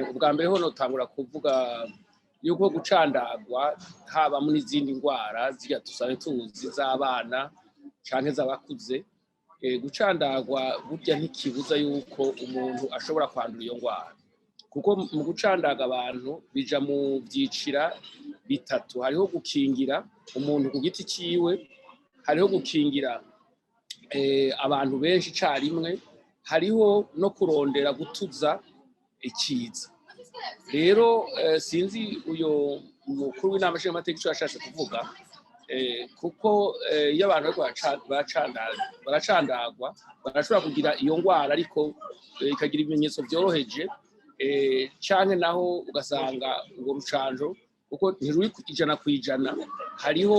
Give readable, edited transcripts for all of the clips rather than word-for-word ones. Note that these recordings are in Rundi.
Ubwa mbere ho notangura kuvuga yuko gucandagwa habamo n'izindi ndwara zirya dusanzwe tuzi z'abana canke z'abakuze. Gucandagwa burya ntikibuza yuko umuntu ashobora kwandura iyo ndwara, kuko mu gucandaga abantu bija mu vyicira bitatu: hariho gukingira umuntu ku giti ciwe, hariho gukingira abantu benshi icarimwe, hariho no kurondera gutuza ikiza. Rero sinzi uyo mukuru w'inama nshingamateka ico yashatse kuvuga, kuko iyo abantu bariko baracandagwa barashobora kugira iyo ngwara, ariko ikagira ibimenyetso vyoroheje, canke naho ugasanga urwo rucanjo, kuko ntiruri 100%, hariho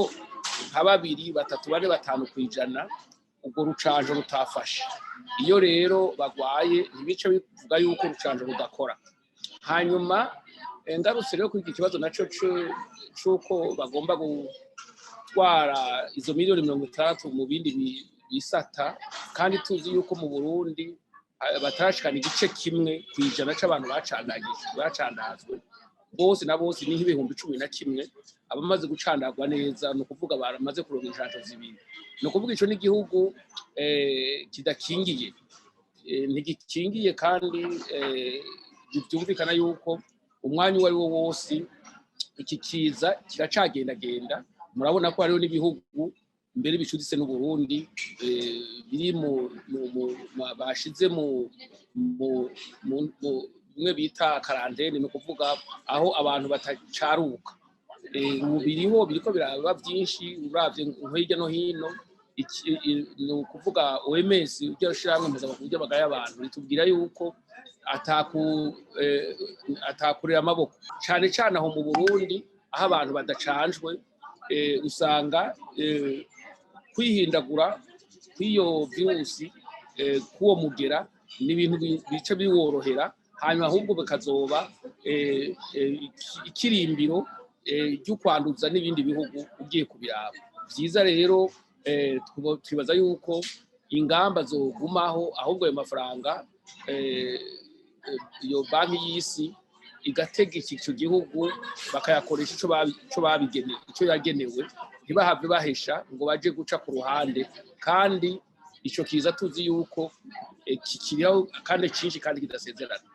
nka 2, 3, 4, 5% urwo rucanjo rutafashe. Iyo rero bagwaye, ntibice bivuga yuko urucanjo rudakora. Hanyuma ngarutse rero kuri iki kibazo naco c'uko bagomba gutwara izo miliyoni 60 mu bindi bisata, kandi tuzi yuko mu Burundi batarashikana igice 1% c'abantu bacandazwe bose na bose, ni nk'ibihumbi 11 abamaze gucandagwa neza, ni ukuvuga baramaze kuronka incanco zibiri. Ni ukuvuga ico n'igihugu kidakingiye, ntigikingiye, kandi vyumvikana yuko umwanya uwo ari wo wose iki kiza kiracagendagenda. Murabona ko hariho n'ibihugu mbere bicuditse n'Uburundi biri mu bashize mu bimwe bita quarantaine, ni ukuvuga aho abantu batacaruka. Ubu biriho, biriko biraba byinshi uravye nko hirya no hino. Ni ukuvuga OMS, iryo shirahamwe mpuzamakungu ry'amagara y'abantu, ritubwira yuko atakurira amaboko cane cane aho mu Burundi, aho abantu badacanjwe, usanga kwihindagura kw'iyo virusi, k'uwo mugera, ni ibintu bica biworohera, hanyuma ahubwo bikazoba ikirimbiro ryo kwanduza n'ibindi bihugu ugiye kubiraba. Vyiza rero, twibaza yuko ingamba zogumaho, ahubwo ayo mafaranga, iyo Banki y'Isi igategeka ico gihugu bakayakoresha ico babigenewe, ico yagenewe, ntibahave bahesha ngo baje guca ku ruhande, kandi ico kiza tuzi yuko kikiriho kandi cinshi kandi kidasezerana.